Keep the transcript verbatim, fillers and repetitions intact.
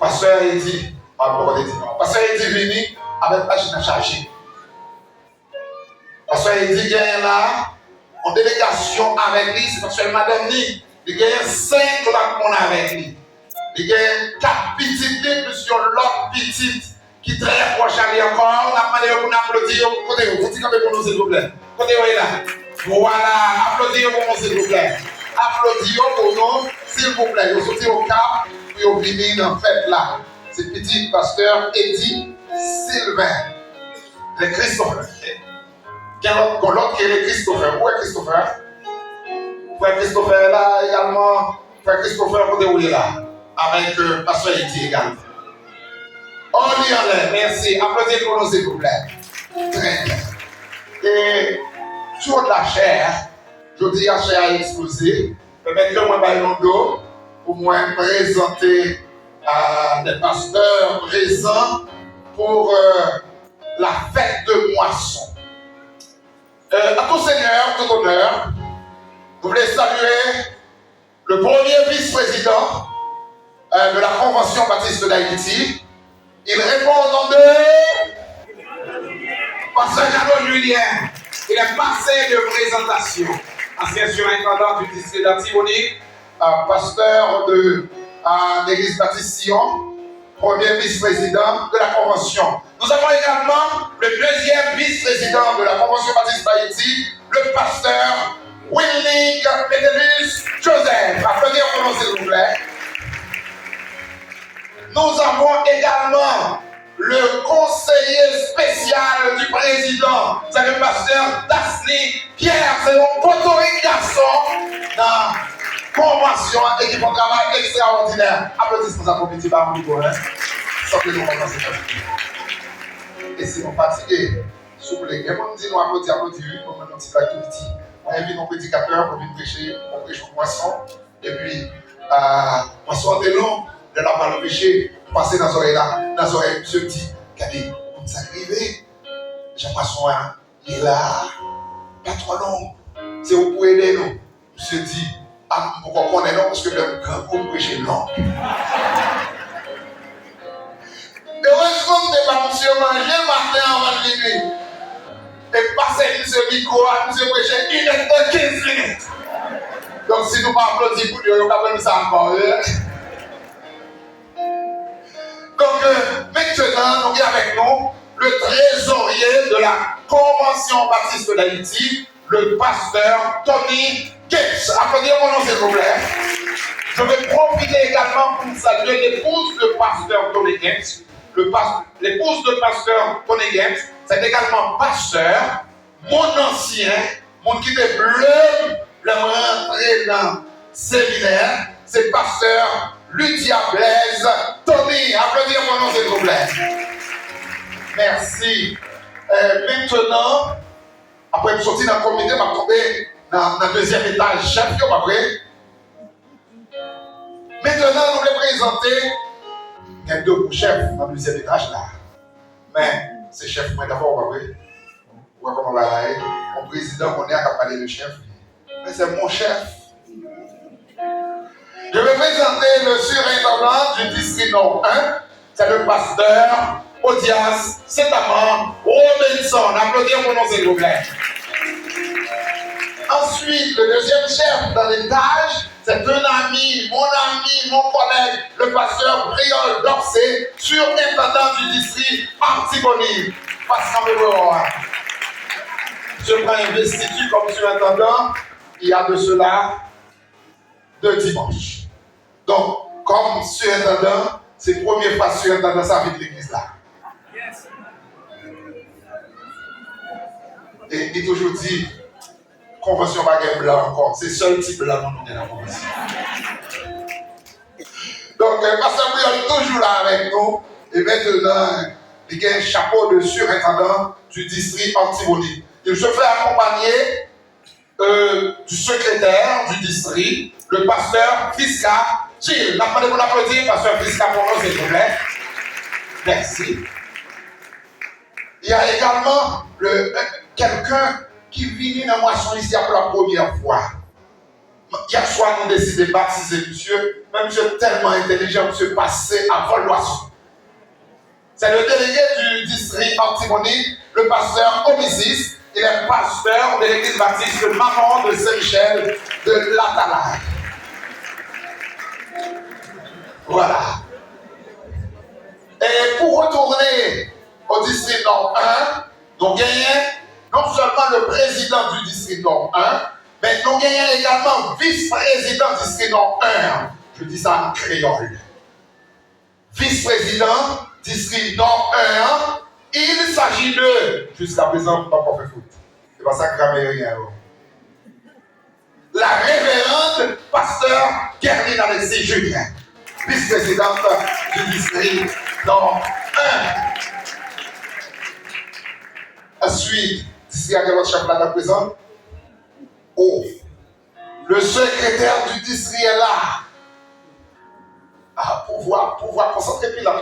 Pastè Edi, pa poko te di non. Pastè Edi vini avèk machin nan chaje. Pastè Edi genyen la yon delegasyon avèk li, se pa sèl madanm li. Li genyen senk lòt moun avèk li. Li genyen kat pitit li, plis yon lòt pitit ki trè pwòch a li ankò. N ap mande yo pou n aplodi yo. Kote yo? Fouti kanpe pou nou, silvouplè. Kote yo ye la? Vwala, aplodi yo pou nou, silvouplè. Aplodi yo pou nou, silvouplè. Yo soti Okap pou yo vini nan fèt la. Se pitit pastè Edi Sylvain. Le Christopher. Gen lòt, gen lòt ki rele Christopher. Ou wè Christopher? Frè Christopher la egalman. Frè Christopher, kote ou ye la? Avèk, euh, pastè Edi egalman. Oh, li anlè, mèsi. Aplodi pou nou, silvouplè. Trè byen. E, tro de la chè, jodi a, chè a eksploze. Pèmèt ke mwen bay yon do pou mwen prezante, euh, des pasteurs présents pour, euh, la fête de moisson. Euh, à tout seigneur, tout honneur, nous voulons saluer le premier vice-président, euh, de la Convention Baptiste d'Haïti. Il répond au nom de Pasteur Jeannot Julien. Il est passé de présentation. Ancien surintendant du district d'Artibonite, euh, pasteur de, euh, l'église baptiste Sion, premier vice-président de la convention. Nous avons également le deuxième vice-président de la Convention baptiste d'Haïti, le pasteur Wilnick Métellus Joseph. Applaudissez pour nous, s'il vous plaît. Nous avons également le conseiller spécial du président, c'est le pasteur Dasny Pierre, se yon kokorik gason nan konvansyon an e ki fè yon travay ekstraòdinè. Aplodisman sa pou piti pa moun gwo, hein? Sanble nou kontan se fatige. E si nou fatige, souple, gen moun di nou aplodi, aplodi, wi, mwen, mwen, yon ti blag tou piti. Mwen vin yon predikatè, mwen vin preche, mwen preche yon mwason. Epi, ah, mwason an te long, lè l ap pral preche, m pase nan zòrèy la, nan zòrèy misye, m di, "Gade, ou konn sa k rive? Jan mwason an ye la, pa twò long. Se ou pou ede nou." Misye di, "Ah, m poko konnen non, paske lè m grangou, m preche long." Erezman m te ba misye manje maten anvan l vini. E m pase misye mikwo a, misye preche inèdtan kenz minit. Donk, si nou pa aplodi pou li, yo ka ban nou sa ankò, wi. Donk, euh, mentenan, nou gen avèk nou le trésorier de la Convention Baptiste d'Haïti, le pasteur Tony Gates. Applaudissez pour nous, s'il vous plaît. Je vais profiter également pour saluer l'épouse de pasteur Tony Gates. Le pas-, l'épouse de pasteur Tony Gates, c'est également pasteur, mon ancien, moun ki te ble m lè m rantre nan seminè, c'est pasteur Lydia Blaise Tony. Applaudissez pour nous, s'il vous plaît. Merci. Euh, maintenant, apre m soti nan komite, m ap tonbe nan, nan dezyèm etaj chèf yo, pa vre? Mentenan, nou vle prezante, gen de gwo chèf nan dezyèm etaj la. Men, se chèf mwen dabò, pa vre? Ou wè kòman bagay la ye? Yon prezidan konnen a k ap pale de chèf li. Men se mon chèf. Je vais présenter le surintendant du district non un, c'est le pasteur Odias Saint-Amand Robinson. Applaudissez pour nous, s'il vous plaît. Ensuite, le deuxième chef dans l'étage, c'est un ami, mon ami, mon collègue, le pasteur Priol Dorcé, surintendant du district Artibonite. Pas kanpe pou yo a. Je prends investiture comme surintendant il y a de cela deux dimanches. Donk, kòm sirentandan, se premye fwa sirentandan sa vin legliz la. E li toujou di, konvansyon pa gen blan ankò. Se sèl ti blan nou, nou gen nan konvansyon. Donk, euh, pastè Priol toujou la avèk nou. E mentenan, li gen chapo de surintendant du district Artibonite. Il se fait accompagner euh, du secrétaire du district, le pasteur Prisca Gilles. N ap mande pou n aplodi pastè Prisca pou nou, silvouplè. Mèsi. Il y a également le, euh, quelqu'un ki vini nan mwason isi a pou la premyè fwa. Yè swa, nou deside batize misye, men misye tèlman entèlijan, misye pase a vòl lwazo. C'est le délégué du district Artibonite, le pasteur Omisis. Il est pasteur de l'église baptiste Maman de Saint-Michel de Latalay. Voilà. E pou retounen o distri Nò en, nou genyen non sèlman le président du district Nò en, men nou genyen egalman vis-prezidan distri Nò en an. Je dis ça en créole. Vis-prezidan distri Nò en an, il s'agit de, jiskaprezan, m poko fè fout. Se pa sa gramè yo ye a yo. La révérende pasteur Kerline Alexis Julien, vice-présidente du district Nò en. Answit, distri a gen lòt chèf ladan prezan? Oh, le secrétaire du district est là. Ah, pouvwa, pouvwa, konsantre pi la.